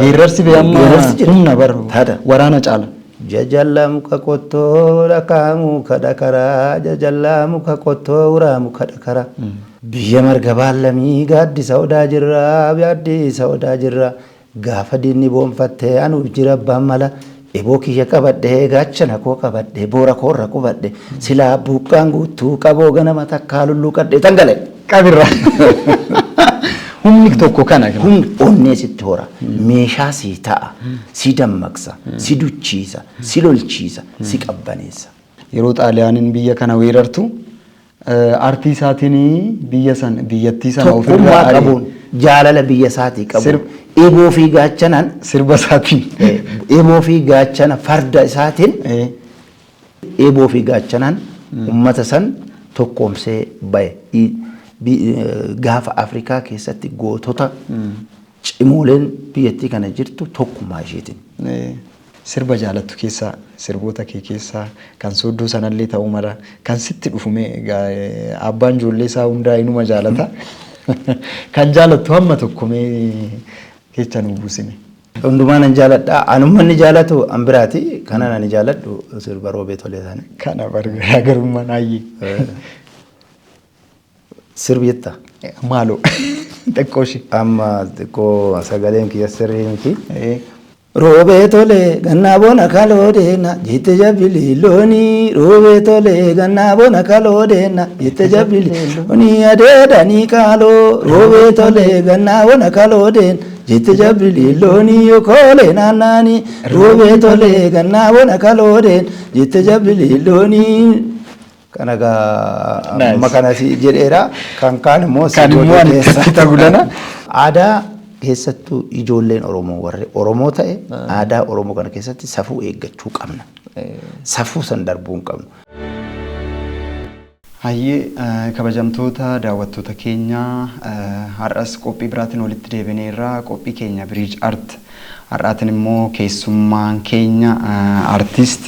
Geerarsi bee amma Geerarsi jira. humna bara Taada. waraana caala. Jajallaa muka qottoo dhakaa muka dhakaraa, jajallaa muka qottoo uraa muka dhakaraa. Biyya marga baallamii gaaddisa odaa jirraa, gaaddisa odaa jirraa. Gaafa diinni boonfattee anuuf jira abbaan mala. Eboo kiyya qabadhee, gaachana koo qabadhee, boora koorra qubadhe, silaa buuqqaan guutuu qaboo ganama takkaa lulluuqadhee tangale. Qabirra. Humni tokko kana. Humni onnee sitti hora, meeshaa sii ta'a, si dammaqsa, si duchiisa, si lolchiisa, si qabbaneessa. Yeroo Xaaliyaaniin biyya kana weerartu aartii isaatiin biyya sana, biyyattii sana Tokkummaa ofirraa ari'e. Qabuun, jaalala biyya isaatii qabuun, Sirba- eboo fi gaachanaan Sirba isaatiin. Eboo fi gaachana farda isaatiin, eboo fi gaachanaan ummata san tokkoomsee bahe. Gaafa Afrikaa keessatti gootota cimooleen biyyattii kana jirtu tokkummaa isheetiin. Sirba jaalattu keessaa, sirboota kee keessaa, kan Sooddoo sanallee ta'uu mala, kan sitti dhufu mee egaa, abbaan ijoollee isaa hundaa inuma jaalata. Kan jaalattu hamma tokko mee kecha nuu buusime. Hundumaa nan jaaladha. An uummanni jaalatu an biraati. Kanan ani jaaladhu sirba Roobee Tolee isaanii. Kana garaagarummaan hayyee. Sirbi jetta. Maaloo, xiqqoo ishee. Amma xiqqoo sagaleen kiyya sirrii miti. Roobee tolee gannaa bona kaloo deena jette jabili loonii, roobee tolee gannaa bona kaloo deena jette jabili loonii, adeedanii kaaloo, roobee tolee gannaa bona kaloo deena jette jabili loonii, yokoolee naannaanii, roobee tolee gannaa bona kaloo deena jette jabili loonii. Kana gaa amma kana si jedheera, kan kaan immoo si Kan immoo ani godhe itti ta'uu. Aadaa keessattuu ijoolleen Oromoo, warri Oromoo ta'e, aadaa Oromoo kana keessatti safuu eeggachuu qabna. Safuu san darbuu hin qabnu. Hayyee, kabajamtoota daawwattoota keenyaa, har'as qophii biraatiin walitti deebineerra. Qophii keenya Bridge Art har'aatiin immoo keessummaan keenya artist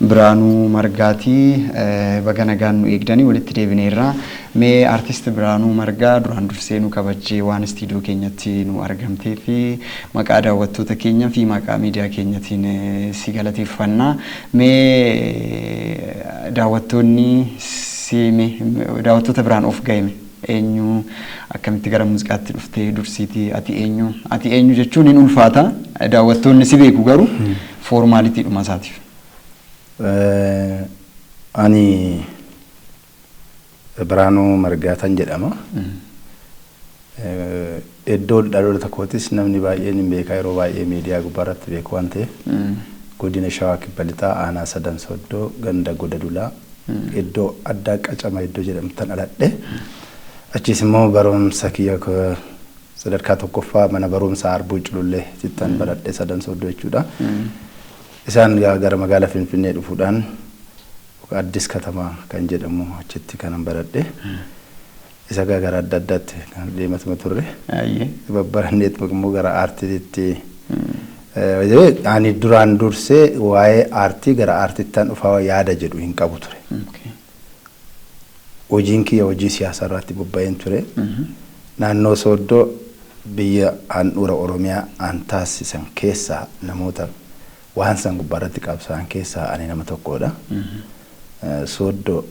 Biraanuu Margaatii. Baga nagaan nu eegdanii, walitti deebineerra. Mee artist Biraanuu Margaa, duraan dursee nu kabajjee waan istiidiyoo keenyatti nu argamtee fi maqaa daawwattoota keenya fi maqaa miidiyaa keenyatiin si galateeffanna. Mee daawwattoonni siime, daawwattoota biraan of gahime, eenyu, akkamitti gara muuziqaatti dhuftee, dursiitii ati eenyu? Ati eenyu jechuun hin ulfaata, daawwattoonni si beeku, garuu formality dhuma isaatiif. Ani Biraanuu Margaatan jedhama. Iddoo dhaloota kootis namni baay'een hin beekaa, yeroo baay'ee miidiyaa gubbaarratti beeku waan ta'eef, godina Shawaa Kibba Lixaa, aanaa Sadan Soddoo, ganda Goda Dulaa, iddoo addaa Qacama iddoo jedhamtan dhaladhe. Achiis immoo barumsa kiyya sadarkaa tokkoffaa mana barumsaa Arbuu Culullee sittan baradhe, Sadan Soddoo jechuudha. Isaan gara magaalaa Finfinnee dhufuudhaan Addis Katamaa kan jedhamu achitti kanan baradhe. Isa gara adda addaatti kan deematuma turre. Babbaranneetuma immoo gara aartiitti. Ani duraan dursee waa'ee aartii, gara aartiittaan dhufaa yaada jedhu hin qabu ture. Hojiin kiyya hojii siyaasaa irratti bobba'een ture. Naannoo Sooddoo biyya handhuura Oromiyaa aan taasisan keessaa, namoota waan san gubbaarratti qabsaa'an keessaa ani nama tokkodha. Sooddoo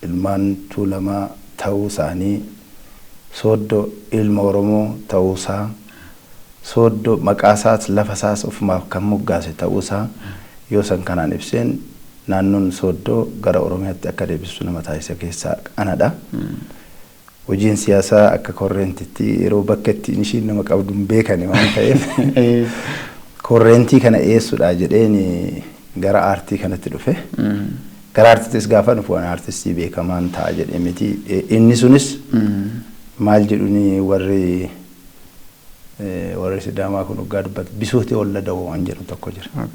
ilmaan Tuulamaa ta'uu isaanii, Sooddoo ilma Oromoo ta'uusaa, Sooddoo maqaa isaas lafa isaas ofumaaf kan moggaase ta'uusaa yoo san kanaan ibseen, naannoon Sooddoo gara Oromiyaatti akka deebisu nama taasise keessaa anadha. Hojiin siyaasaa akka korreentitti yeroo bakka ittiin ishiin nama qabdu hin beekani waan ta'eef, korreentii kana eessuudha jedheen gara aartii kanatti dhufe. Gara aartiittis gaafa dhufu ani aartistii beekamaan ta'a jedhee miti. Inni sunis maal jedhuni, warri Sidaamaa kun dhugaa dubbatu, bisuuti walladawoo waan jedhu tokko jira.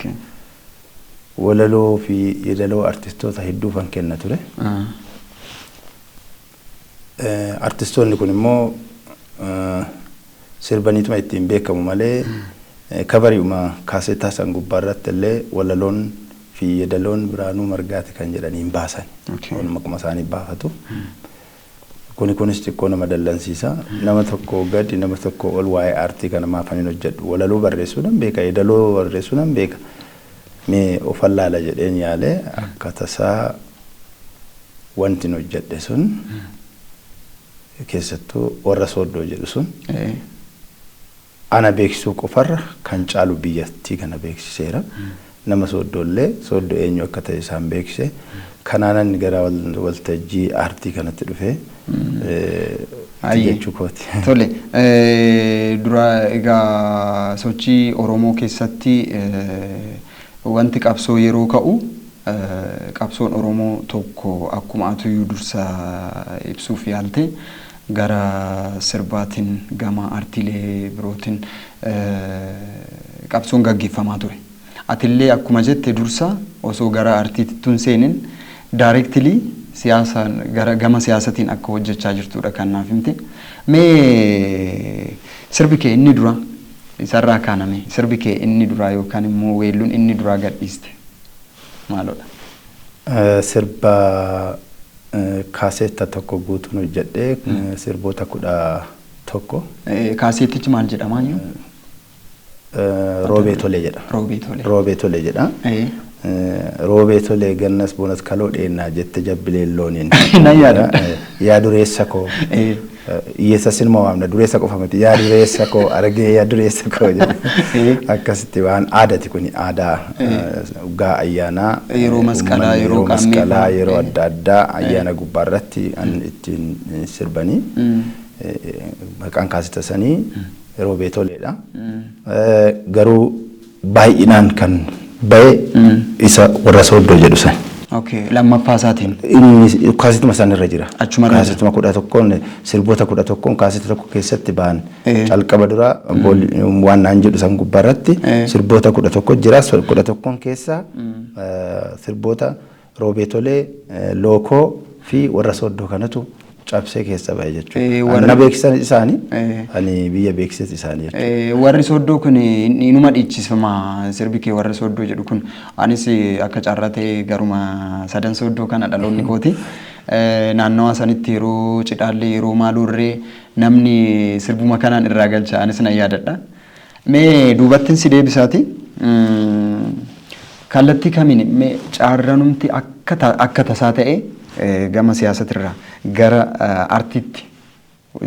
Walaloo fi yeedaloo artistoota hedduufan kenna ture. Artistoonni kun immoo sirbaniituma ittiin beekamu malee, cover iuma kaasetaa san gubbaarratti illee walaloon fi yeedaloon Biraanuu Margaati kan jedhanii hin baasan. Maquma isaanii baafatu. Kunis xiqqoo nama dallansiisa. Nama tokko gadi, nama tokko ol waa'ee aartii kana maaf hin hojjedhu? Walaloo barreessuu nan beeka, yeedaloo barreessuu nan beeka. Mee ofan laala jedheen yaalee, akka tasaa wanti hojjedhe sun, keessattuu "Warra Sooddoo" jedhu sun, ana beeksisuu qofarra kan caalu biyyattii kana beeksiseera. Nama Sooddoollee Sooddoo eenyu akka ta'e isaan beeksise. Kanaan inni gara waltajjii aartii kanatti dhufee jechuu kooti. Tole, dura egaa sochii Oromoo keessatti wanti qabsoo yeroo ka'u, qabsoon Oromoo tokko akkuma atuyyuu dursa ibsuuf yaalte gara sirbaatiin, gama aartiilee birootiin qabsoon gaggeeffamaa ture. Atillee akkuma jette dursa osoo gara aartiitti hin seenin directly siyaasaan gara gama siyaasatiin akka hojjechaa jirtudha kan naaf himte. Mee sirbi kee inni dura isarraa kaaname, sirbi kee inni duraa yookaan immoo weelluun inni duraa gadhiiste maalodha? Sirba kaaseetta tokko guutuun hojjedhee, sirboota 11. Kaaseettichi maal jedhamaa iyyuu? "Roobee Tolee" jedha. "Roobee Tolee". "Roobee Tolee" jedha. Roobee tolee, gannas bonas kaloo dheennaa jette jabbileen looniin. Nan yaadadha. Yaa dureessa koo. Hiyyeessa sinuma waamna, dureessa qofa miti. Yaa dureessa koo argee, yaa dureessa koo jedhe. Akkasitti waan aadaati kuni, aadaa gaa ayyaanaa. Yeroo masqalaa, yeroo masqalaa, yeroo adda addaa ayyaana gubbaarratti an ittiin sirbanii. Maqaan kaasita sanii "Roobee Toleedha". Garuu baay'inaan kan bahe isa "Warra Sooddoo" jedhu san. Okay, lammaffaa isaatiin. Inni kaasituma san irra jira. Achuma irra jira. Kaasituma 11n, sirboota 11n kaasita tokko keessatti ba'an. Calqaba dura waan naan jedhu san gubbaarratti sirboota 11 jira. 11n keessaa sirboota "Roobee Tolee", "Lookoo" fi "Warra Sooddoo" kanatu cabsee keessa bahe jechuudha. Na beeksisan isaanii, ani biyya beeksisa isaanii jechuudha. "Warri Sooddoo" kun inuma dhiichisama, sirbi kee "Warra Sooddoo" jedhu kun. Anis akka carraa ta'e garuma sadan Sooddoo kana dhaloonni kooti. Naannawa sanitti yeroo cidhaallee, yeroo maaluurree namni sirbuma kanaan irraa galcha, anis nan yaadadha. Mee duubattiin si deebisaati. Kallattii kamiin mee caarranumti akka tasaa ta'e gama siyaasatirraa gara artiitti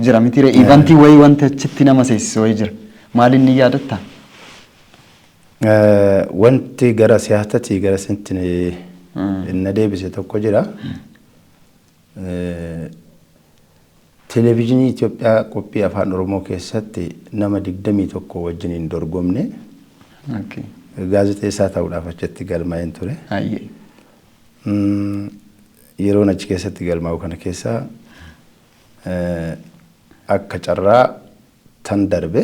jira miti ree? Eventii wayii wanti achitti nama seessisu wayii jira. Maal inni yaadatta? Wanti gara siyaasatii gara sintti na deebise tokko jira. Televezyiinii Itoophiyaa qophii Afaan Oromoo keessatti nama 21 wajjin hin dorgomne, gaazexeessaa ta'uudhaaf achitti galmaa'een ture. Yeroon achi keessatti galmaa'u kana keessa akka carraa tan darbe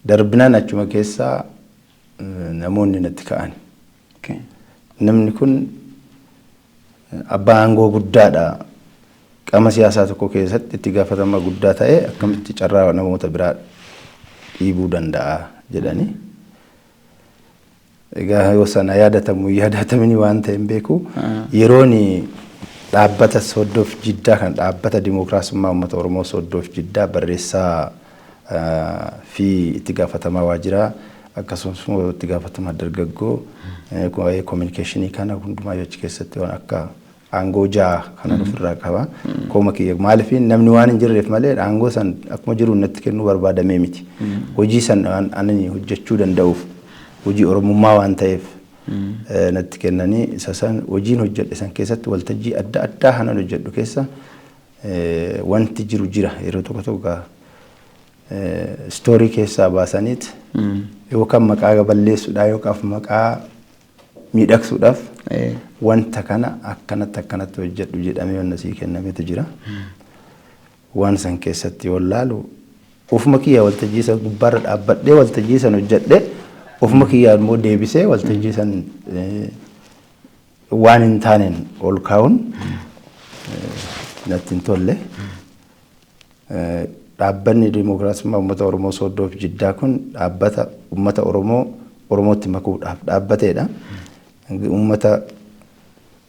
darbinaan achuma keessaa namoonni natti ka'an. Namni kun abbaa aangoo guddaadha. Qaama siyaasaa tokko keessatti itti gaafatama guddaa ta'e akkamitti carraa namoota biraa dhiibuu danda'a jedhanii. Egaa yoo sana yaadatamu yaadatamini waan ta'e hin beeku. Yeroon dhaabbata Sooddoof Jiddaa kan dhaabbata Dimookiraasummaa Uummata Oromoo Sooddoof Jiddaa barreessaa fi itti gaafatamaa waajjiraa, akkasumas immoo itti gaafatamaa dargaggoo, waa'ee communicationii kana hundumaa achi keessatti waan akka aangoo ja'a kanan ofirraa qaba. Kooma kiyya maaliif namni waan hin jirreef malee aangoo san akkuma jiru natti kennuu barbaadamee miti. Hojii san waan ani hojjechuu danda'uuf, hojii Oromummaa waan ta'eef natti kennanii, isa san hojiin hojjedhe san keessatti waltajjii adda addaa kanan hojjedhu keessa wanti jiru jira. Yeroo tokko tokko story keessaa baasaniit yookaan maqaa balleessuudhaa yookaan maqaa miidhagsuudhaaf wanta kana akkanatti akkanatti hojjedhu jedhamee wanna sii kennametu jira. Waan san keessatti yoo laalu ofuma kiyyaa waltajjii san gubbaarra dhaabbadhee waltajjii san hojjedhee, ofuma kiyyaa immoo deebisee waltajjii san waan hin taaneen ol kaa'uun natti hin tolle. Dhaabbanni Dimookiraasummaa Uummata Oromoo Sooddoof Jiddaa kun dhaabbata uummata Oromoo Oromootti makuudhaaf dhaabbateedha. Uummata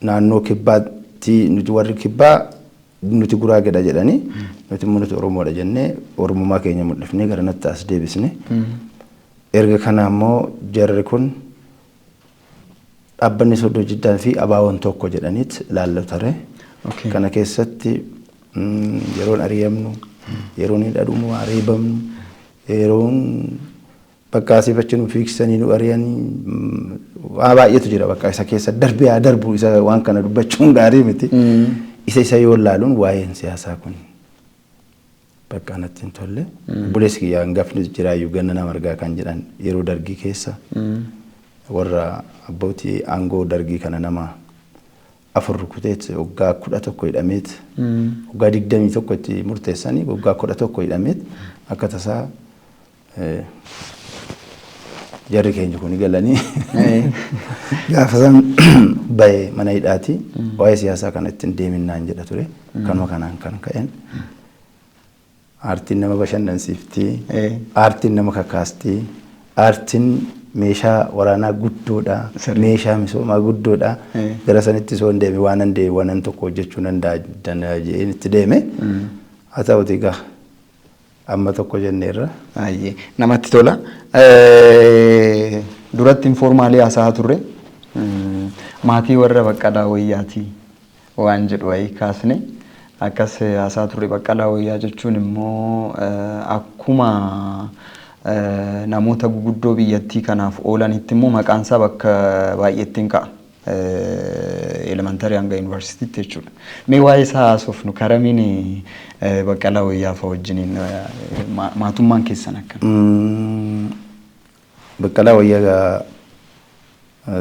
naannoo kibbaatti, nuti warri kibbaa Nuti Guraageedha jedhanii, nuti immoo nuti Oromoodha jennee Oromummaa keenya mul'ifnee gara natti as deebisne. Erga kana immoo jarri kun dhaabbanni Soddoo Jiddaan fi Abaawoon tokko jedhaniit ilaallatu. Kana keessatti yeroon ari'amnu, yeroon hidhamnu, ariibamnu, yeroon bakka asii fachi nu fiigsanii nu ari'anii waa baay'eetu jira. Bakka isa keessa darbee haa darbu, isa waan kana dubbachuun gaarii miti. Isa yoo ilaaluun waa'een siyaasaa kun bakka natti hin tolle. Obboleessi kiyya hangafni jiraayyuu ganna nama argaa kan jedhan yeroo dargii keessa warra abbootii aangoo dargii kana nama 4 rukuteet waggaa 11 hidhameet, waggaa 21 itti murteessanii waggaa 11 hidhameet akka tasaa jarri keenya kun galanii gaafa san bahee mana hidhaati waa'ee siyaasaa kana ittiin deeminnaan jedha ture. Kanuma kanaan kan ka'een aartiin nama bashannansiiftii, aartiin nama kakaastii, aartiin meeshaa waraanaa guddoodha, meeshaa misoomaa guddoodha. Gara sanitti osoo hin deeme waan deeme waan tokko hojjechuu danda'a jedheen itti deeme. Haa ta'uti egaa amma tokko jenneerra. Baay'ee namatti tola. Duratti informaalii haasa'aa turre, maatii warra Baqqalaa Wayyaatii waan jedhu wayii kaasne akkas haasa'aa turre. Baqqalaa Wayyaa jechuun immoo akkuma namoota guguddoo biyyattii kanaaf oolanitti immoo maqaan isaa bakka baay'eetti hin ka'a. Elementarii hanga yuunivarsiitiitti jechuudha. Mee waa'ee isaa haasofnu, karamiin Baqqalaa Wayyaa fa'a wajjiniin maatummaan keessan akkam? Baqqalaa Wayyaa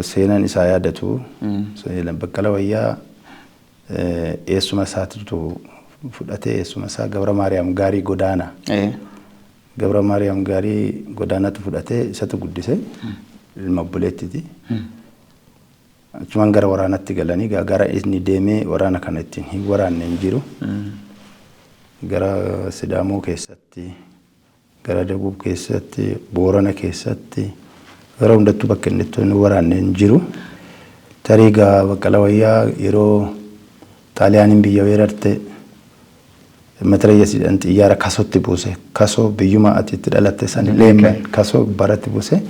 seenaan isaa yaadatu. Baqqalaa Wayyaa eessuma isaatitu fudhatee, eessuma isaa Gabra Maariyaam Gaarii Godaana. Gabra Maariyaam Gaarii Godaanatu fudhatee isatu guddise, ilma obboleettiti. Achumaan gara waraanatti galanii gara inni deemee waraana kana ittiin hin waraanne hin jiru. Gara Sidaamoo keessatti, gara Dabuub keessatti, Boorana keessatti, gara hundattuu bakka inni itti hin waraanne hin jiru. Tarii egaa Baqqalaa Wayyaa yeroo Xaaliyaaniin biyya weerarte matirayyeesiidhaan xiyyaara kasootti buuse. Kasoo biyyuma ati itti dhalatte san leemman kasoo baratti buuse.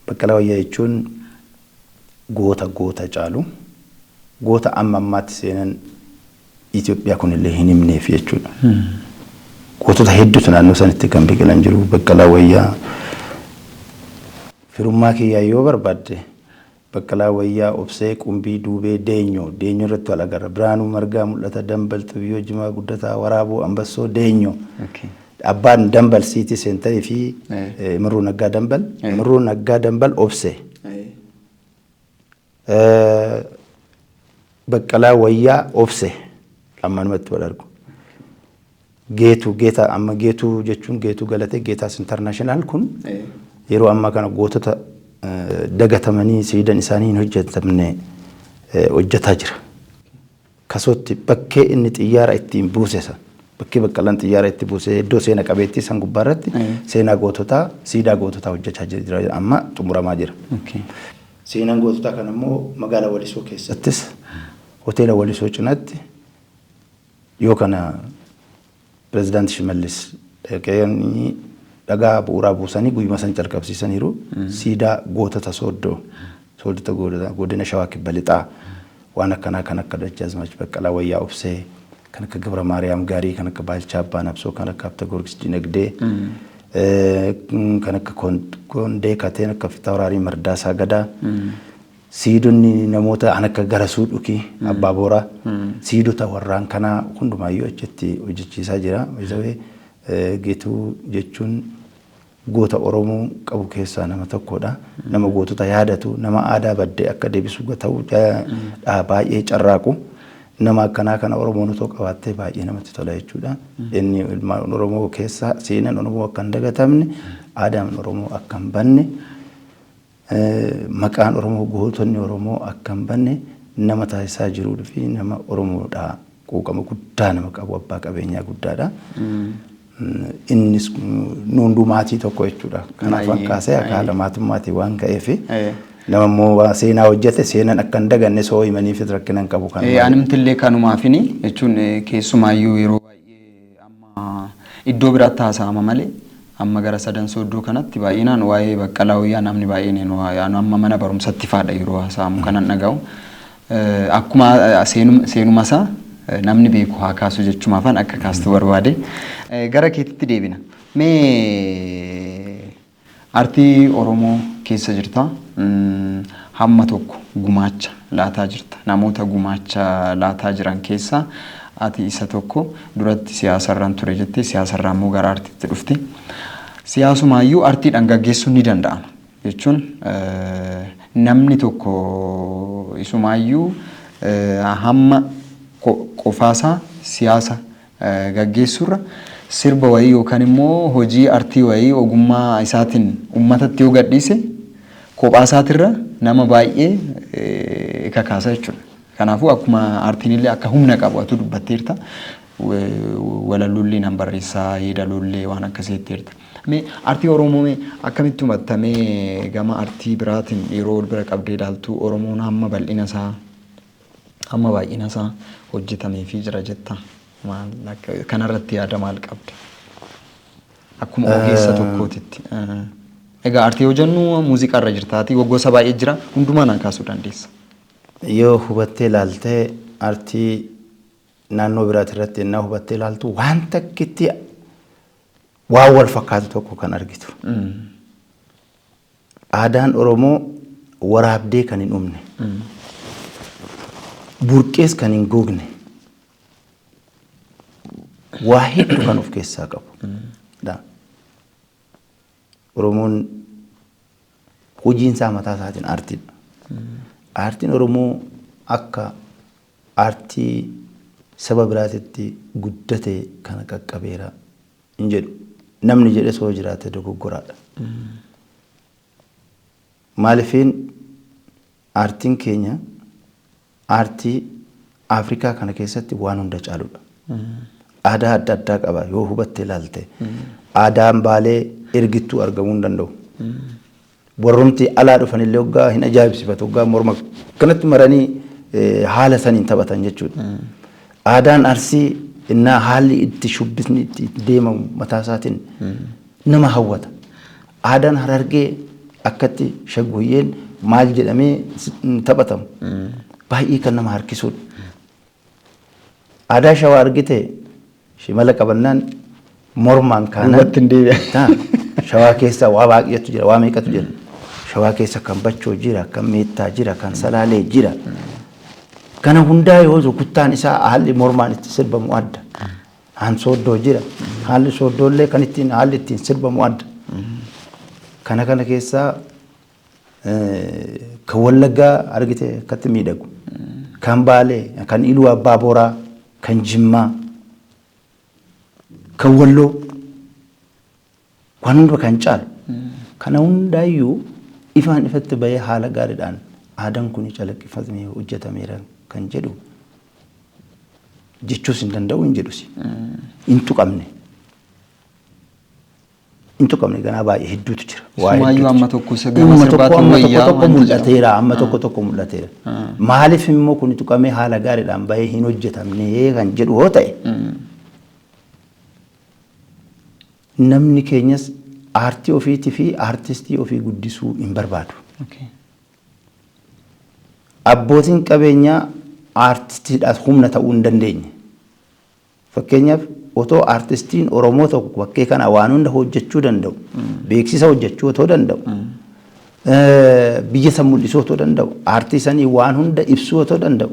Baqqalaa Wayyaa jechuun goota goota caalu, goota amma ammaatti seenan Itoophiyaa kunillee hin himneef jechuudha. Gootota hedduutu naannoo sanitti kan biqilan jiru. Baqqalaa Wayyaa firummaa kiyyaa yoo barbaadde, Baqqalaa Wayyaa, Obsee Qumbii Duubee, Deenyoo, Deenyoo irratti wal agarra. Biraanuu Margaa, Mul'ata Dambal, Xibiyyoo Jimaa Guddataa, Waraaboo Ambassoo, Deenyoo. Abbaan Dambal Siitii Seentarii fi Mirruu Naggaa Dambal. Mirruu Naggaa Dambal Obsee. Baqqalaa Wayyaa Obsee ammanumatti wal argu. Geetuu Geetaa, amma Geetuu jechuun Geetuu Galatee, Geetaas International kun yeroo ammaa kana gootota dagatamanii siidan isaanii hin hojjetamne hojjetaa jira. Kasootti bakkee inni xiyyaara ittiin buuse san, bakkee Baqqalaan xiyyaara itti buuse, iddoo seena qabeettii san gubbaarratti seenaa goototaa, siidaa goototaa hojjechaa jira, amma xumuramaa jira. Seenaan goototaa kana immoo magaalaa Walisoo keessattis hoteela Walisoo cinaatti yoo kana pirezidaanti Shimallis dhaqanii dhagaa bu'uuraa buusanii guyyuma san calqabsiisaniiru. Siidaa gootota Sooddoo, sooddota godina Shawaa Kibba Lixaa waan akkanaa kan akka Dachazmach Baqqalaa Wayyaa Obsee, kan akka Gabra Maariyaam Gaarii, kan akka Baalchaa Abbaa Nabsoo, kan akka Habta Goorgis Dinagdee, kan akka Kondee Kateen, akka Fitawraarii Mardaasaa Gadaa. Siidonni namoota kan akka Garasuu Dhukii, Abbaa Booraa, siidota warraan kanaa hundumaayyuu achitti hojjechiisaa jira. Geetuu jechuun goota Oromoo qabu keessaa nama tokkodha. Nama gootota yaadatu, nama aadaa baddee akka deebisu ta'uu baay'ee carraaqu. Nama akkanaa kana Oromoon otoo qabaattee baay'ee namatti tola jechuudha. Inni ilmaan Oromoo keessaa seenaan Oromoo akka hin dagatamne, aadaan Oromoo akka hin banne, maqaan Oromoo, gootonni Oromoo akka hin banne nama taasisaa jiruu fi nama Oromoodhaa quuqama guddaa nama qabu, abbaa qabeenyaa guddaadha. Innis nu hunduu maatii tokko jechuudha. Kanaaf waan kaasee akka haala maatummaatiin waan ka'eef Nama immoo waa seenaa hojjete, seenaan akka hin daganne soo himaniif rakkina hin qabu kan. Anumtillee kanumaafini jechuun keessumaayyuu yeroo baay'ee amma iddoo biraatti haasa'ama malee, amma gara Sadan Sooddoo kanatti baay'inaan waa'ee Baqqalaa Wayyaa namni baay'een hin waa'ee amma mana barumsatti faadha yeroo haasa'amu kanan dhaga'u. Akkuma seenuma isaa namni beeku haa kaasu jechumaafan akka kaastu barbaade. Gara keetitti deebina. Mee artii Oromoo keessa jirta. Hamma tokko gumaacha laataa jirta. Namoota gumaacha laataa jiran keessaa ati isa tokko. Duratti siyaasarraan ture jettee, siyaasarraa immoo gara artiitti dhufte. Siyaasumaayyuu artiidhaan gaggeessuun ni danda'ama. Jechuun namni tokko isumaayyuu hamma qofaasaa siyaasa gaggeessurra sirba wayii yookaan immoo hojii artii wayii ogummaa isaatiin uummatatti yoo gadhiise kophaa isaatirra nama baay'ee kakaasa jechuudha. Kanaafuu akkuma artiin illee akka humna qabu atu dubbatteerta. Walalullee nan barreessaa, yeedaloollee waan akkasii jetteerta. Mee artii Oromoo mee akkamitti hubattamee gama artii biraatiin yeroo wal bira qabdee ilaaltu, Oromoon hamma bal'ina isaa, hamma baay'ina isaa hojjetameefii jira jetta? Maal kanarratti yaada maal qabda? Akkuma ogeessa tokkootitti. Egaa artii yoo jennu muuziqaa irra jirtaatii gosa baay'ee jira, hundumaa naan kaasuu dandeessa. Yoo hubattee ilaaltee, artii naannoo biraati irratti ennaa hubattee ilaaltu, waan takkitti waan wal fakkaatu tokko kan argitu. Aadaan Oromoo waraabdee kan hin dhumne, burqees kan hin gogne, waa hedduu kan of keessaa qabu. Oromoon hojiin isaa mataa isaatiin aartiidha. Aartiin Oromoo akka aartii saba biraatitti guddate kana qaqqabeera hin jedhu. Namni jedhe soo jiraate dogoggoraadha. Maalifiin aartiin keenya aartii Afrikaa kana keessatti waan hunda caaludha. Aadaa adda addaa qaba yoo hubattee ilaalte. Aadaan Baalee ergittuu argamuu hin danda'u. Warrumti alaa dhufanillee hoggaa hin ajaa'ibsiifatu, hoggaa morma kanatti maranii haala saniin taphatan jechuudha. Aadaan Arsii innaa haalli itti shubbisni itti deemamu mataa isaatiin nama hawwata. Aadaan Harargee akkatti shaggooyyeen maal jedhamee taphatamu baay'ee kan nama harkisudha. Aadaa Shawaa argite, shimala qabannaan mormaan kaanaan. Duubatti hin deebi'a. Shawaa keessa waa baay'eetu jira, waa meeqatu jira. Shawaa keessa kan Bachoo jira, kan Meettaa jira, kan Salaalee jira. Kana hundaa yoo rukuttaan isaa, haalli mormaan itti sirbamu adda. Haan Sooddoo jira. Haalli Sooddoollee kan ittiin haalli ittiin sirbamu adda. Kana keessaa kan Wallaggaa argite akkatti miidhagu. Kan Baalee, kan Iluu Abbaa Booraa, kan Jimmaa, kan Walloo waan hunda kan caalu. Kana hundaayyuu ifaan ifatti bahee haala gaariidhaan aadaan kun calaqqifamee hojjetameera kan jedhu jechuus hin danda'u, hin jedhusi. Hin tuqamne. Hin tuqamne, ganaa baay'ee hedduutu jira. Waa Sumaayyuu hedduutu amma jira. tokko isa gama Amma tokko sirbaatiin amma tokko wayyaa tokko wanti mul'ateera, amma tokko tokko mul'ateera. Maaliif immoo kun tuqamee haala gaariidhaan bahee hin hojjetamne kan jedhu yoo ta'e, namni keenyas aartii ofiitii fi aartistii ofii guddisuu hin barbaadu. Abbootiin qabeenyaa aartistiidhaaf humna ta'uu hin dandeenye. Fakkeenyaaf, otoo aartistiin Oromoo tokko bakkee kana waan hunda hojjechuu danda'u, beeksisa hojjechuu otoo danda'u, biyya san mul'isuu otoo danda'u, aartii sanii waan hunda ibsuu otoo danda'u,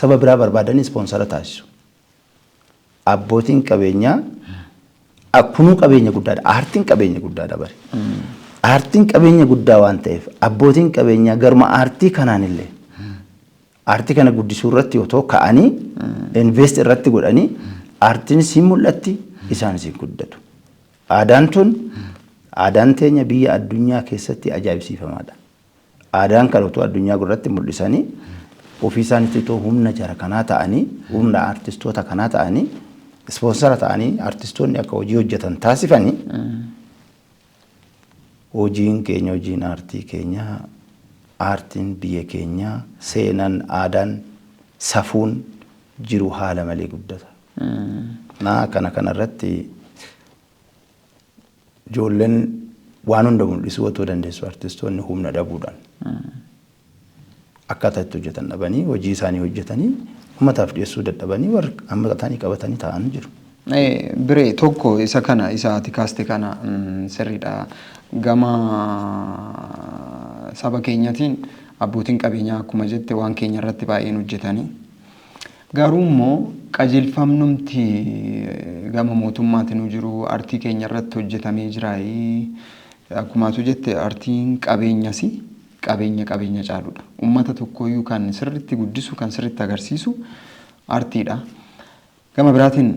saba biraa barbaadanii ispoonsara taasisu. Abbootiin qabeenyaa kunuu qabeenya guddaadha. Aartiin qabeenya guddaadha bari. Aartiin qabeenya guddaa waan ta'eef, abbootiin qabeenyaa garuma aartii kanaan illee aartii kana guddisuu irratti otoo ka'anii invest irratti godhanii, aartiinis hin mul'atti, isaanis hin guddatu. Aadaan tun, aadaan teenya biyya addunyaa keessatti ajaa'ibsiifamaadha. Aadaan kana otoo addunyaa irratti mul'isanii, ofii isaaniitti otoo humna jara kanaa ta'anii, humna aartistoota kanaa ta'anii, ispoonsara ta'anii aartistoonni akka hojii hojjetan taasifanii, hojiin keenya, hojiin aartii keenya Aartiin biyya keenyaa, seenaan, aadaan, safuun jiru haala malee guddata. Naa kana kanarratti ijoolleen waan hunda mul'isuu otoo dandeessu, artistoonni humna dhabuudhaan akkaataa itti hojjetan dhabanii, hojii isaanii hojjetanii uummataaf dhiyeessuu dadhabanii, warri amma ta'anii qabatanii taa'anii jiru. Biree tokko isa kana, isa ati kaaste kana sirriidha. Gama saba keenyatiin abbootiin qabeenyaa akkuma jette waan keenya irratti baay'een hojjetanii. Garuu immoo qajeelfamnumti gama mootummaatiin jiru artii keenya irratti hojjetamee jira. Akkuma atu jette, artiin qabeenyas, qabeenya qabeenya caaludha. Uummata tokkoyyuu kan sirriitti guddisu, kan sirriitti agarsiisu artiidha. Gama biraatiin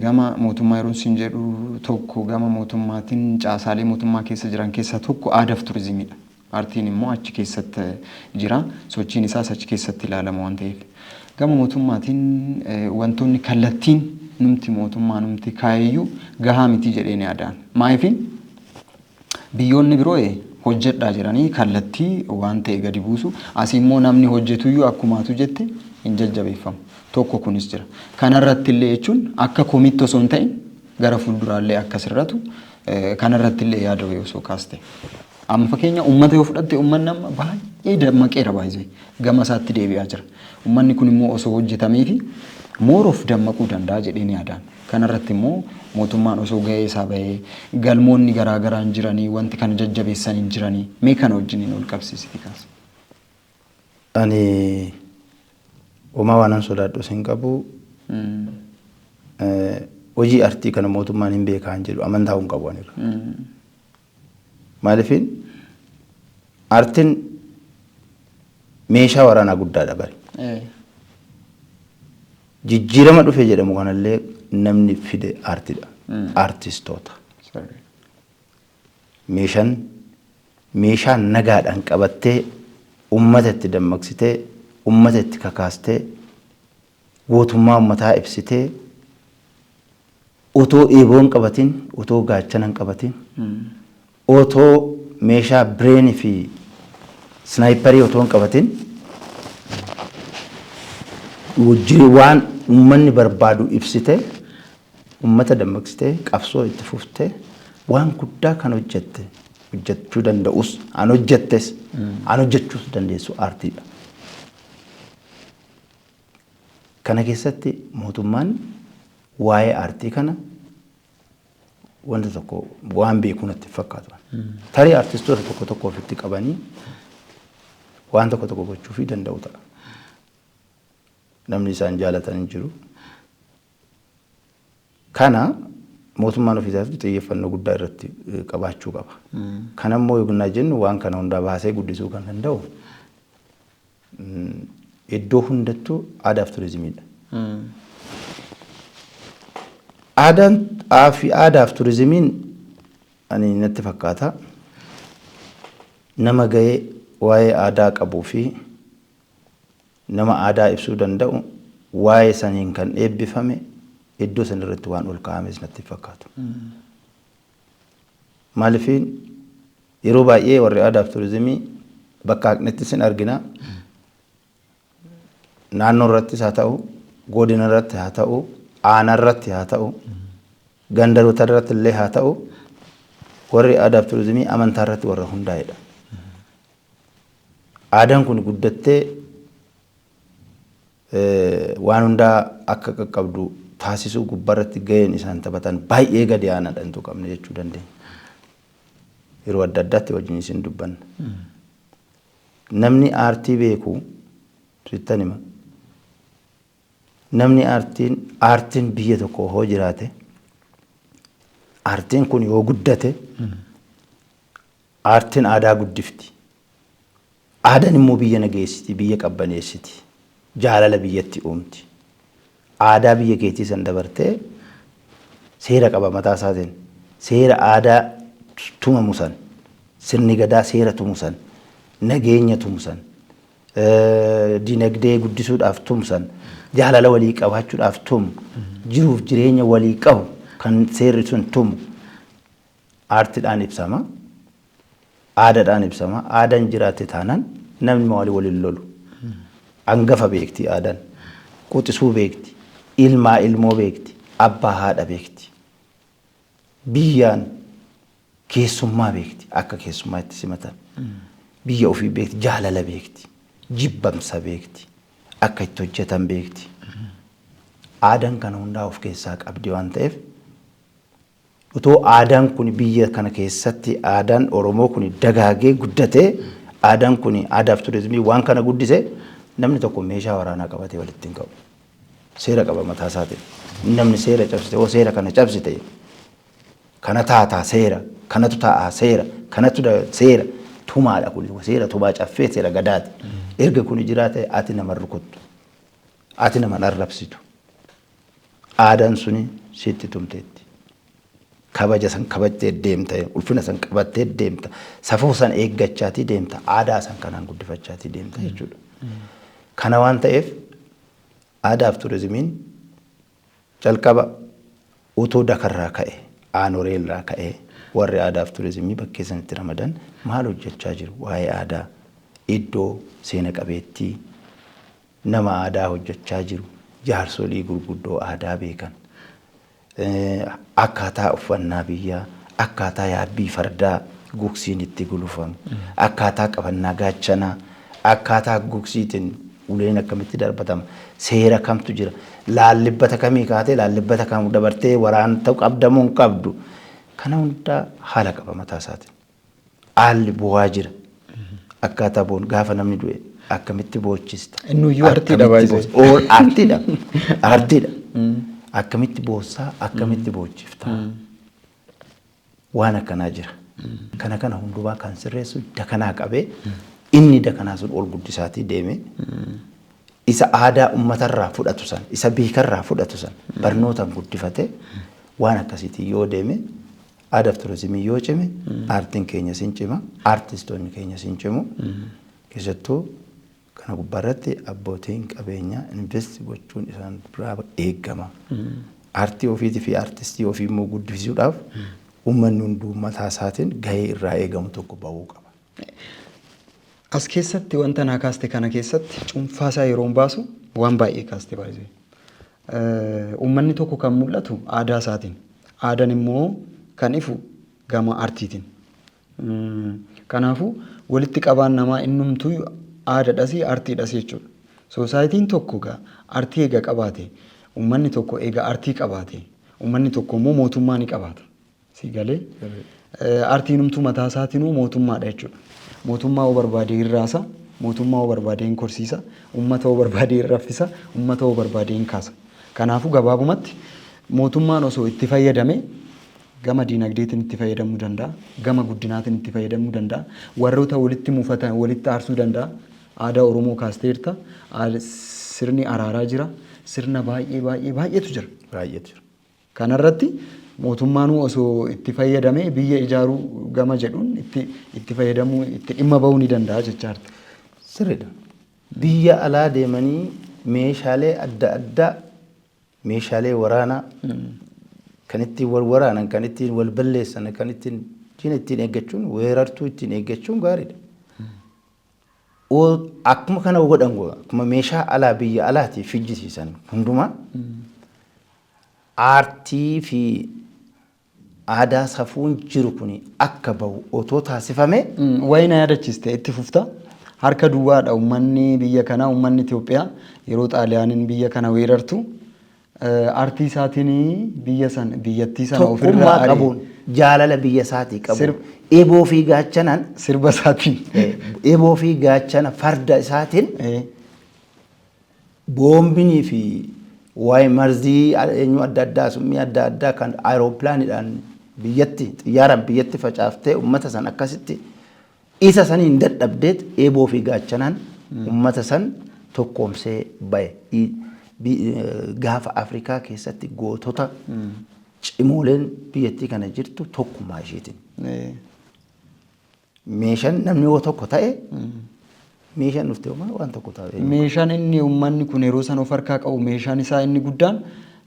gama mootummaa yeroo isin jedhu, tokko gama mootummaatiin caasaalee mootummaa keessa jiran keessaa tokko aadaaf turizimiidha. Artiin immoo achi keessatti jira. Sochiin isaas achi keessatti ilaalama waan ta'eef. Gama mootummaatiin wantoonni kallattiin numti mootummaa numti kaayeyyuu gahaa miti jedhee ni yaadaan. Maaliifin biyyoonni biroo hojjedhaa jedhanii kallattii waan ta'e gadi buusu. Asii immoo namni hojjetuyyuu akkumaatu jette hin jajjabeeffamu. Tokko kunis jira. Kanarratti illee jechuun akka komitti osoo hin ta'in gara fuulduraallee akka sirratu kanarratti illee yaada wayii osoo kaaste. Amma fakkeenya uummata yoo fudhatte, uummanni amma baay'ee dammaqeera, baay'ee gama isaatti deebi'aa jira. Uummanni kun immoo osoo hojjetameefi more of dammaquu danda'a jedhee ni yaadaan. Kanarratti immoo mootummaan osoo gahee isaa bahee, galmoonni garaa garaan jiranii, wanti kana jajjabeessan hin jiranii, mee kana wajjiniin ol qabsiisiti kaasa. Ani homaa waanan sodaadhu hin qabu. Hojii artii kana mootummaan hin beekaa hin jedhu amantaa hin qabu anirra. Maaliifin artiin meeshaa waraanaa guddaadha bari. Jijjiirama dhufe jedhamu kanallee namni fide aartiidha. Aartistoota. Meeshaan meeshaa nagaadhaan qabattee ummata itti dammaqsitee, ummata itti kakaastee, gootummaa ummataa ibsitee, otoo eeboo hin qabatin, otoo gaachana hin qabatin, otoo meeshaa bireenii fi sniperii otoo hin qabatin, waan uummanni barbaadu ibsite, ummata dammaqsitee, qabsoo itti fuftee, waan guddaa kan hojjette, hojjechuu danda'us, an hojjettes, an hojjechuus dandeessu aartiidha. Kana keessatti mootummaan waa'ee aartii kana wanta tokko waan beekuu natti fakkaatu. Tarii aartistoota tokko tokko ofitti qabanii waan tokko tokko gochuufii danda'u ta'a. Namni isaan jaalatan hin jiru. Kana mootummaan ofiisaatti xiyyeeffannoo guddaa irratti qabaachuu qaba. Kana immoo yoo jennu, waan kana hundaa baasee guddisuu kan danda'u iddoo hundattuu aadaaf turizimiidha. Aadaan fi aadaaf turizimiin ani natti fakkaata nama gahee waa'ee aadaa qabuu fi nama aadaa ibsuu danda'u, waa'ee saniin kan eebbifame, iddoo san irratti waan ol kaa'ames natti fakkaatu. Maaliifin yeroo baay'ee warri aadaaf turizimii bakka haqnettis hin argina. Naannoo irrattis haa ta'u, godina irratti haa ta'u, aanaa irratti haa ta'u, gandaroota irratti illee haa ta'u, warri aadaaf turizimii amantaa irratti warra hundaa'edha. Aadaan kun guddattee waan hundaa akka qaqqabdu taasisuu gubbaarratti gaheen isaan taphatan baay'ee gadi aanaadha hin tuqamne jechuu dandeenya. Yeroo adda addaatti wajjin isin dubbanna. Namni aartii beeku sittan hima. Namni aartiin biyya tokko hoo jiraate, aartiin kun yoo guddate, aartiin aadaa guddifti. Aadaan immoo biyya nageessiti, biyya qabbaneessiti, jaalala biyyatti uumti. Aadaa biyya keetii san dabartee seera qaba mataa isaatiin. Seera aadaa tumamu san, sirni gadaa seera tumu san, nageenya tumu san, dinagdee guddisuudhaaf tumu san, jaalala walii qabaachuudhaaf tumu, jiruuf jireenya walii qabu kan seerri sun tumu aartiidhaan ibsama. Aadaadhaan ibsama. Aadaan jiraatte taanaan namni maalii waliin lolu. Hangafa beekti aadaan. Quxisuu beekti. Ilmaa ilmoo beekti. Abbaa haadha beekti. Biyyaan keessummaa beekti. Akka keessummaa itti simatan. Biyya ofii beekti. Jaalala beekti. Jibbamsa beekti. Akka itti hojjetan beekti. Aadaan kana hundaa of keessaa qabdi waan ta'eef, utoo aadaan kun biyya kana keessatti, aadaan Oromoo kun dagaagee guddatee, aadaan kun aadaaf turizimii waan kana guddise, namni tokko meeshaa waraanaa qabatee walitti hin qabu. Seera qaba mataa isaatiin. Namni seera cabsite, oo seera kana cabsite kana taataa, seera kanatu taa'aa, seera kanatu seera tumaadha, kun seera tumaa, caffee seera gadaati. Erga kun jiraate ati nama rukuttu, ati nama arrabsitu, aadaan suni sitti tumteetti. Kabaja san kabajtee deemta, ulfina san qabattee deemta, safuu san eeggachaatii deemta, aadaa san kanaan guddifachaatii deemta jechuudha. Kana waan ta'eef aadaaf turizimiin calqaba utoo dakarraa ka'e, aanoreerraa ka'e, warri aadaaf turizimii bakkee sanitti ramadan maal hojjechaa jiru? Waa'ee aadaa, iddoo seena qabeettii, nama aadaa hojjechaa jiru, jaarsolii gurguddoo aadaa beekan, akkaataa uffannaa biyyaa, akkaataa yaabbii fardaa gugsiin itti gulufamu, akkaataa qabannaa gaachanaa, akkaataa gugsiitiin uleen akkamitti darbatama, seera kamtu jira, laallibbata kamii kaatee laallibbata kam dabartee waraanta qabdamuu hin qabdu. Kana hundaa haala qaba mataa isaatiin. Haalli bu'aa jira. Akkaataa boon gaafa namni du'e akkamitti boochista? Innuyyuu artiidha baay'isee. Artiidha. Artiidha. Akkamitti boossaa, akkamitti boochifta? Waan akkanaa jira. Kana hundumaa kan sirreessu dakanaa qabee, inni dakanaa sun ol guddisaatii deeme, isa aadaa uummatarraa fudhatu san, isa beekarraa fudhatu san barnootaan guddifate, waan akkasiitiin yoo deeme, aadaaf turizimii yoo cime, aartiin keenya sin cima, aartistoonni keenya sin cimu. Keessattuu kana gubbaarratti abbootiin qabeenyaa invest gochuun isaan biraa eegama. Aartii ofiitii fi aartistii ofii immoo guddisuudhaaf uummanni hunduu mataa isaatiin gahee irraa eegamu tokko bahuu qaba. As keessatti wanta naa kaaste kana keessatti cuunfaasaa yeroon baasu waan baay'ee kaaste baay'ee. Uummanni tokko kan mul'atu aadaa isaatiin. Aadaan immoo kan ifu gama aartiitiin. Kanaafuu walitti qabaan namaa innumtuu aadaadhas aartiidhas jechuudha. Soosaayitiin tokko egaa aartii eega qabaate, uummanni tokko eega aartii qabaate, uummanni tokko immoo mootummaa ni qabaata. Si galee? Aartiin humtuu mataa isaatinuu mootummaadha jechuudha. Mootummaa yoo barbaade hin raasa, mootummaa yoo barbaade hin korsiisa, uummata yoo barbaade hin raffisa, uummata yoo barbaade hin kaasa. Kanaafuu gabaabumatti mootummaan osoo itti fayyadame gama diinagdeetiin itti fayyadamuu danda'a, gama guddinaatiin itti fayyadamuu danda'a, warroota walitti mufatan walitti aarsuu danda'a. Aadaa Oromoo kaasteerta, sirni araaraa jira, sirna baay'ee baay'ee baay'eetu jira. Baay'eetu jira. Kanarratti mootummaanuu osoo itti fayyadamee biyya ijaaruu gama jedhuun itti fayyadamuu, itti dhimma bahuu ni danda'a jechaarta. Sirriidha. Biyya alaa deemanii meeshaalee adda addaa, meeshaalee waraanaa kan ittiin wal waraanan, kan ittiin wal balleessan, kan ittiin diina ittiin eeggachuun, weerartuu ittiin eeggachuun gaariidha. Akkuma kana godhan, akkuma meeshaa alaa biyya alaatii fijjisiisan hundumaa, aartii fi aadaa safuun jiru kun akka bahu otoo taasifame. Wayii na yaadachiiste, itti fufta. Harka duwwaadha uummanni biyya kanaa, uummanni Itoophiyaa yeroo Xaaliyaaniin biyya kana weerartu aartii isaatiin biyya san, biyyattii sana ofirraa tokkummaa qabuun, jaalala biyya isaatii qabuun, eeboo fi gaachanaan, sirba isaatiin, eeboo fi gaachana farda isaatiin, boombinii fi waa'ee marzii eenyu adda addaa, summii adda addaa kan aayiroopilaanidhaan biyyatti, xiyyaaraan biyyatti facaaftee uummata san akkasitti isa saniin dadhabdeet, eeboo fi gaachanaan uummata san tokkoomsee bahe. Gaafa Afrikaa keessatti gootota cimooleen biyyattii kana jirtu tokkummaa isheetiin. Meeshaan namni yoo tokko ta'e, meeshaan dhuftee homaa waan tokko ta'e. Meeshaan inni uummanni kun yeroo sana of harkaa qabu, meeshaan isaa inni guddaan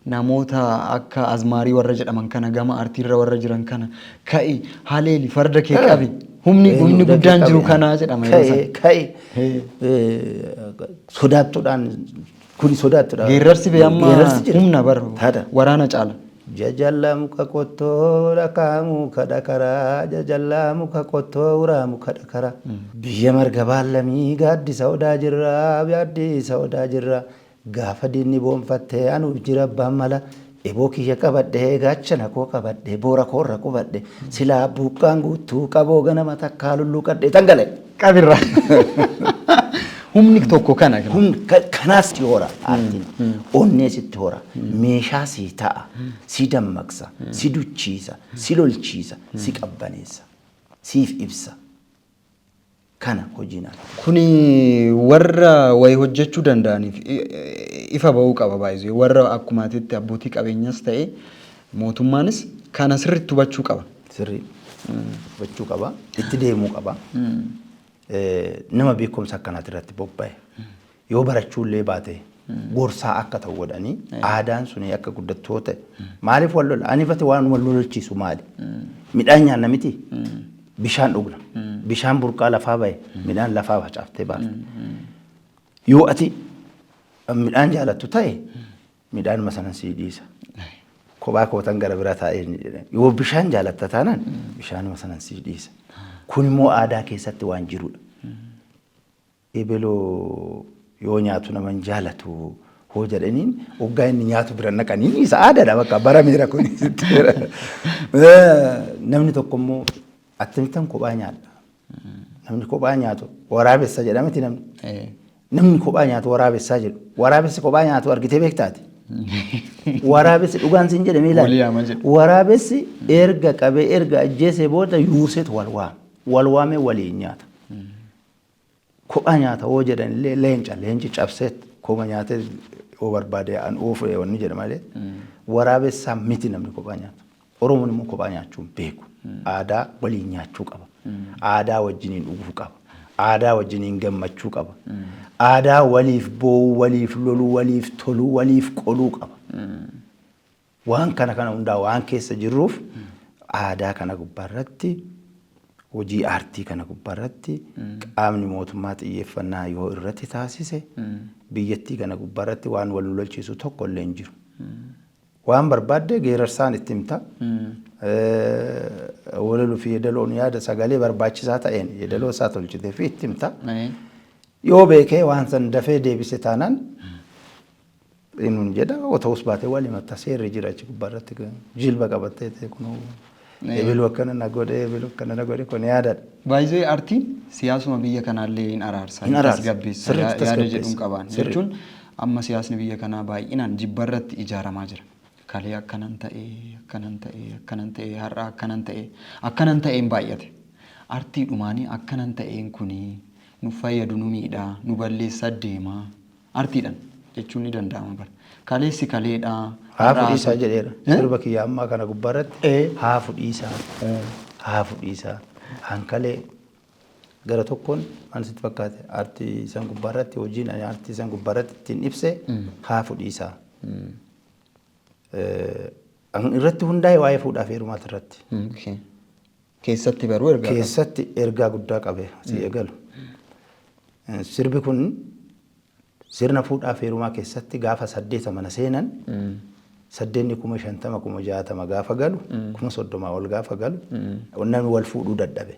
namoota akka azmaarii warra jedhaman kana, gama aartiirra warra jiran kana, ka'i, haleeli, farda kee qabi. Humni guddaan jiru kanaa jedhama yeroo Ka'e ka'e sodaattuudhaan kuni sodaattuudhaan. Geerrarsi bee amma Geerrarsi jira. humna bara Taata. waraana caala. Jajallaa muka qottoo dhakaa muka dhakaraa jajallaa muka qottoo uraa muka dhakaraa. Biyya marga baallamii gaaddisa odaa jirraa gaaddisa odaa jirraa gaafa diinni boonfattee anuuf jira abbaan mala eboo kiyya qabadhee gaachana koo qabadhee boora koorra qubadhe silaa buuqqaan guutuu qaboo ganama takkaa lulluqadhee tangala'e. Qabirra. Humni tokko kana. Humni kanaas si hora aartiin. Onnee sitti hora. Meeshaa si ta'a. Si dammaqsa. Si duchiisa. Si lolchiisa. Si qabbaneessa. Siif ibsa. Kana hojiin aartii. Kuni warra wayi hojjechuu danda'aniif ifa ba'uu qaba baay'ee. Warra akkuma atitti abbootii qabeenyas ta'e mootummaanis kana sirriitti hubachuu qaba. Sirrii hubachuu qaba. Itti deemuu qaba. Nama beekumsa akkanaati irratti bobba'e. Yoo barachuullee baate gorsaa akka ta'u godhanii aadaan suni akka guddattuu ta'e. Maaliif wal lola? Anifati waan wal lolchiisu maali? Midhaan nyaanna miti? Bishaan dhugna. Bishaan burqaa lafaa bahe midhaan lafaa facaaftee baafte. Yoo ati midhaan jaalattu ta'e midhaanuma sanan sii dhiisa. Kophaa kootan gara bira taa'ee hin jedhan. Yoo bishaan jaalatta taanaan bishaanuma sanan sii dhiisa. Kun immoo aadaa keessatti waan jirudha. Ebeloo yoo nyaatu nama hin jaalatu hoo jedhaniin hoggaa inni nyaatu bira naqanii isa aadaadha bakka barameera kun. Namni tokko immoo akkamittan kophaa nyaadha. Namni kophaa nyaatu waraabessa jedhamti namni. Namni kophaa nyaatu waraabessaa jedhu. Waraabessi kophaa nyaatu argitee beektaati? Waraabessi dhugaan siin jedhame Walii ilaali. yaama jedhu. Waraabessi erga qabee erga ajjeesee booda yuuseetu wal waama. Wal waamee waliin nyaata. Kophaa nyaata hoo jedhan illee leenca leenci cabsee koma nyaatee yoo barbaade an oofu wanni jedha malee waraabessaa miti namni kophaa nyaatu. Oromoon immoo kophaa nyaachuu hin beeku. Aadaa waliin nyaachuu qaba. Aadaa wajjiniin dhuguu qaba. Aadaa wajjiniin gammachuu qaba. Aadaa waliif boo'uu, waliif loluu, waliif toluu, waliif qoluu qaba. Waan kana kana hundaa waan keessa jirruuf aadaa kana gubbaarratti hojii aartii kana gubbaarratti qaamni mootummaa xiyyeeffannaa yoo irratti taasise biyyattii kana gubbaarratti waan wal lolchiisu tokko illee hin jiru. Waan barbaadde geerarsaan itti himta. Walaloo fi yeedaloon yaada sagalee barbaachisaa ta'een yeedaloo isaa tolchitee fi itti himta. Yoo beekee waan san dafee deebise taanaan inni jedha otoo baatee wal himatta seerri jira achi gubbaarratti jilba qabattee ta'e kunuu ebiluu akkana na godhe ebiluu akkana na godhe kun yaadadha. Baay'ee aartiin siyaasuma biyya kanaallee hin araarsa. Hin araarsa. Tasgabbeessa. Sirriitti Yaada tasgabbeessa. jedhuun qabaan. Sirrii. Jechuun amma siyaasni biyya kanaa baay'inaan jibbarratti ijaaramaa jira. Kalee akkanan ta'ee, akkanan ta'ee, akkanan ta'ee, har'a akkanan ta'ee, akkanan ta'een baay'ate. Aartii dhumaanii akkanan ta'een kunii nu fayyadu nu miidhaa, nu balleessaa deemaa. Aartiidhaan jechuun ni danda'ama bara. Kaleessi kaleedhaa. Haa fudhiisaa jedheera. Eh? Sirba kiyya ammaa kana gubbaarratti haa fudhiisaa. Haa fudhiisaa. Hankalee gara tokkoon maal sitti fakkaate aartii san gubbaarratti hojiin ani aartii san gubbaarratti ittiin ibse haa fudhiisaa. Irratti hundaa'e waa'ee fuudhaa fi heerumaati irratti. Keessatti baruu ergaa qaba. Keessatti ergaa guddaa qabe si eegalu. Sirbi kun sirna fuudhaa fi heerumaa keessatti gaafa saddeeta mana seenan saddeenni 50,000 60,000 gaafa galu 30,000 ol gaafa galu namni wal fuudhuu dadhabe.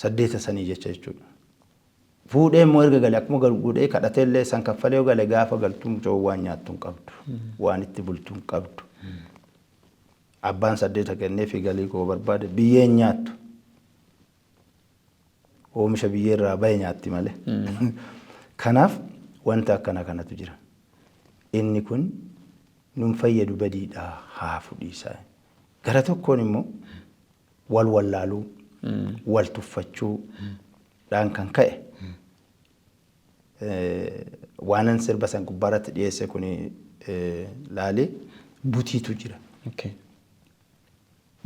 Saddeeta sanii jecha jechuudha. Fuudhee immoo erga gale akkuma galu godhee kadhatee illee san kaffalee yoo gale gaafa galtu mucoo waan nyaattu hin qabdu. Waan itti bultu hin qabdu. Abbaan saddeeta kennee fi galii koo barbaade biyyeen nyaattu. Oomisha biyyeerraa bahe nyaatti malee. Kanaaf wanta akkana kanatu jira. Inni kun nun fayyadu badiidha haa fudhiisaa. Gara tokkoon immoo wal wallaaluu, wal tuffachuu dhaan kan ka'e waanan sirba san gubbaarratti dhiyeesse kun laalee butiitu jira.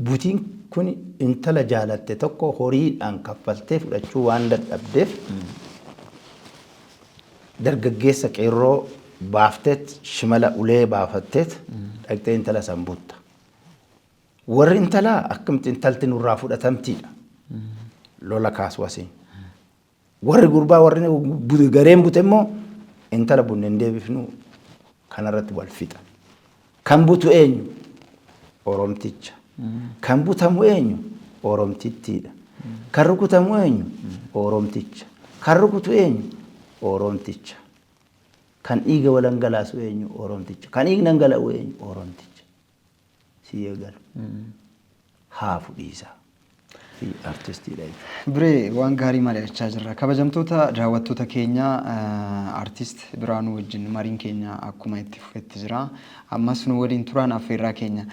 Butiin kun intala jaalatte tokko horiidhaan kaffaltee fudhachuu waan dadhabdeef dargaggeessa qeerroo baafteet shimala ulee baafatteet dhaqxee intala san butta. Warri intalaa akkamitti intalti nurraa fudhatamtiidha. Lola kaasu asiin. Warri gurbaa, warri gareen bute immoo intala bunne hin deebifnu, kanarratti wal fixa. Kan butu eenyu? Oromticha. Kan butamu eenyu? Oromtittiidha. Kan rukutamu eenyu? Oromticha. Kan rukutu eenyu? Oromticha. Kan dhiiga wal dhangalaasu eenyu? Oromticha. Kan dhiigni dhangala'u eenyu? Oromticha. Si eegalu. Haa fudhiisaa. Fi artistiidha jechuudha. Biree, waan gaarii mari'achaa jirra. Kabajamtoota daawwattoota keenya, artist Biraanuu wajjin mariin keenya akkuma itti fufetti jira. Ammas nu waliin turaan affeerraa keenya.